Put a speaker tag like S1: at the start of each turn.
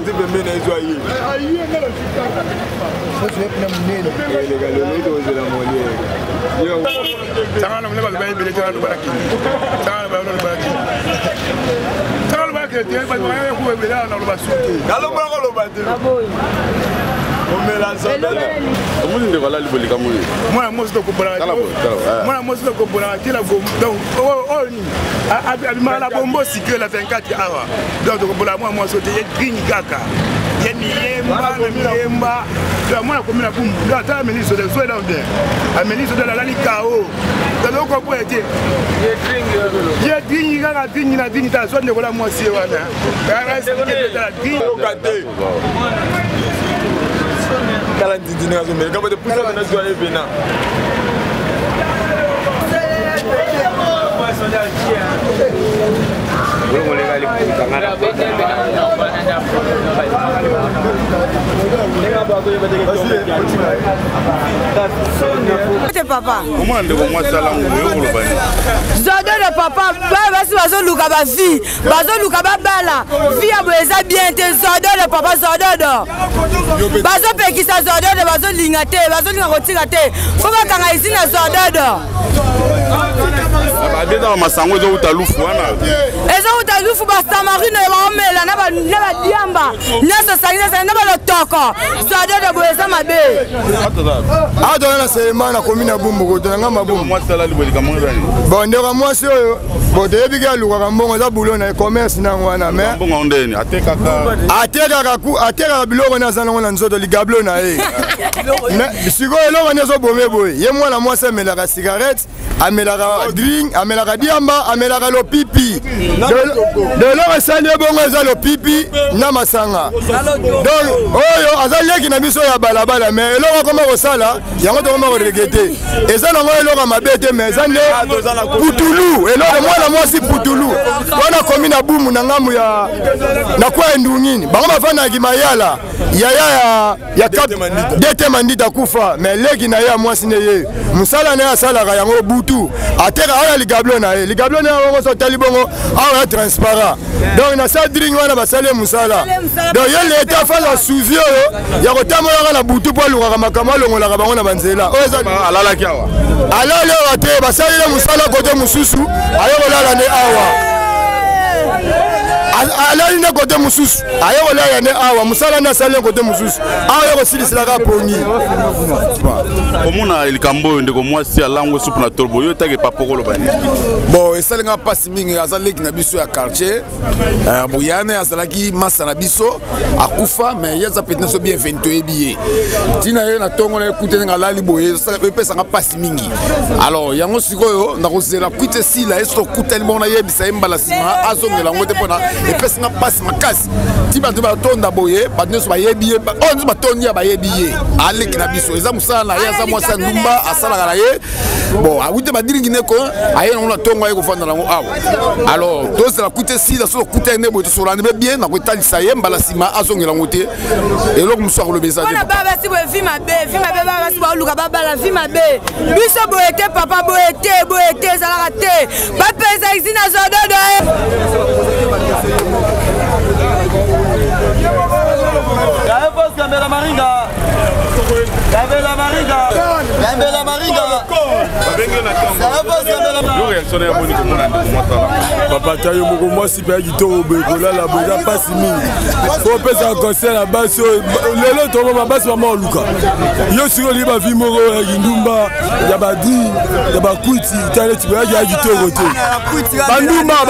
S1: Oti pembeni ezwa ye. Eleka lelo tokozela Molière.
S2: Tanga na mona bato bayebele te naloba na kini. Tanga na bato loba na kini. Tanga loba na kini te bato bayebele kuba ebele na loba su te.
S1: Naloba koloba te. Omela nzambe.
S3: Omoni ndeko alali bolika moni.
S2: Mwana mwasi tokombolaka. Mwana mwasi tokombolaka te la donc oyo nini abimaka na bombo sikre la 24 awa donc tokombola mwana mwasi te ye dringi kaka ye miyemba na miyemba donc mwana akomi na bumbu donc ata ameli soda so ela bien ameli soda alali kao tozokomboya te ye dringi kaka dringi na dringi tala so ndeko la mwasi ye wana
S1: tala ndindi ndenge azomela kabote pusa na zwa ye pena
S4: te papa
S3: omona ndeko mwasi alangu yo koloba nini
S4: zodo de papa bana basi bazoluka bavie bazoluka babala vie ya boye eza bien te zododo papa zododo bazopekisa zododo bazolinga te bazolinga kotika te fo bakanga isi na zododo
S3: babetaka masango ezowuta lufu wana
S4: ezowuta lufu basamarine baomela na badiamba nyonso esangisi na balotoko zododo boye eza mabe
S1: awa toza na selema na komi na bumbu koto na ngai mabumbu bon ndeko ya mwasi oyo bon toyebi ke alukaka mbongo eza bulo na ye commerce nango wana mais atekaka atekaka biloko na aza nango na nzoto ligablo na ye sikoyo eloko nde ezobome boye ye mwana mwasi amelaka cigarette amelaka drink amelaka diamba amelaka lopipi lelo esali ye bongo eza lopipi na masanga donc oyo aza leki na biso ya balabala mais eloko akoma kosala yango tokoma koregrete eza nango eloko ya mabe te mais eza nde putulu eloko mwana mwasi putulu wana akomi na bumu na ngambo ya na kwa endungini bango bafandaki mayala yaya ya ya dete mandita akufa mais leki na ye ya mwasi nde ye mosala na ye asalaka yango butu ateka awa ligablo na ye ligablo na ye yango so otali bongo awa ya transparent donc na sa drink wana basali ye mosala donc ye leta afaza suivi oyo ya kotambolaka na butu mpo alukaka makambo alongolaka bango na banzela oyo eza
S3: alalaki awa
S1: alali awa te basali ye mosala kote mosusu aye kolala nde awa alali nde kote mosusu aye kolala nde awa mosala nde asali ye kote mosusu awa ye kosiliselaka pongi
S3: komona likambo oyo ndeko mwasi alangwe supu na tolobo yo etake papa okoloba nini
S5: bon esali nga mpasi mingi aza leki na biso ya quartier euh, boyane azalaki masa na biso akufa mais ye aza peti na biso bienvenu toyebi ye ntina ye na ntongo na ekute ndenge alali boye epesanga mpasi mingi alors yango sikoyo nakozela kwiti esila ye soki okutani bongo nayebisa ye mbala nsima azongela yango te mpona epesi nga mpasi makasi ti bato batonda boye bato nyonso bayebi ye oyo nyonso batondi ya bayebi ye aleki na biso eza mosala na ye aza mwasi ya ndumba asalaka na ye bon awuti badiringi neko aye nango na ntongo aye kofanda nango awa alors tozela kuta esila soki okuta ye nde boye tosolani mpe bien nakotalisa ye mbala nsima azongela yango te eloko mosusu akoloba eza te
S4: bana basi boye vi mabe vi mabe bana basi baoluka babala vi mabe biso boye te papa boye te boye te ezalaka te bapesa esi na zododo
S6: Gambela Maringa Gambela Maringa Gambela Maringa
S1: Papa tayo moko mwasi mpe ya kitoko boye kolala boye eza mpasi mingi po opesaka conseil na basi oyo lelo tokoma basi bama oluka yo sikoyo olingi bavi moko ya kindumba ya badri ya bakwiti ta neti boyaki ya kitoko te bandumba.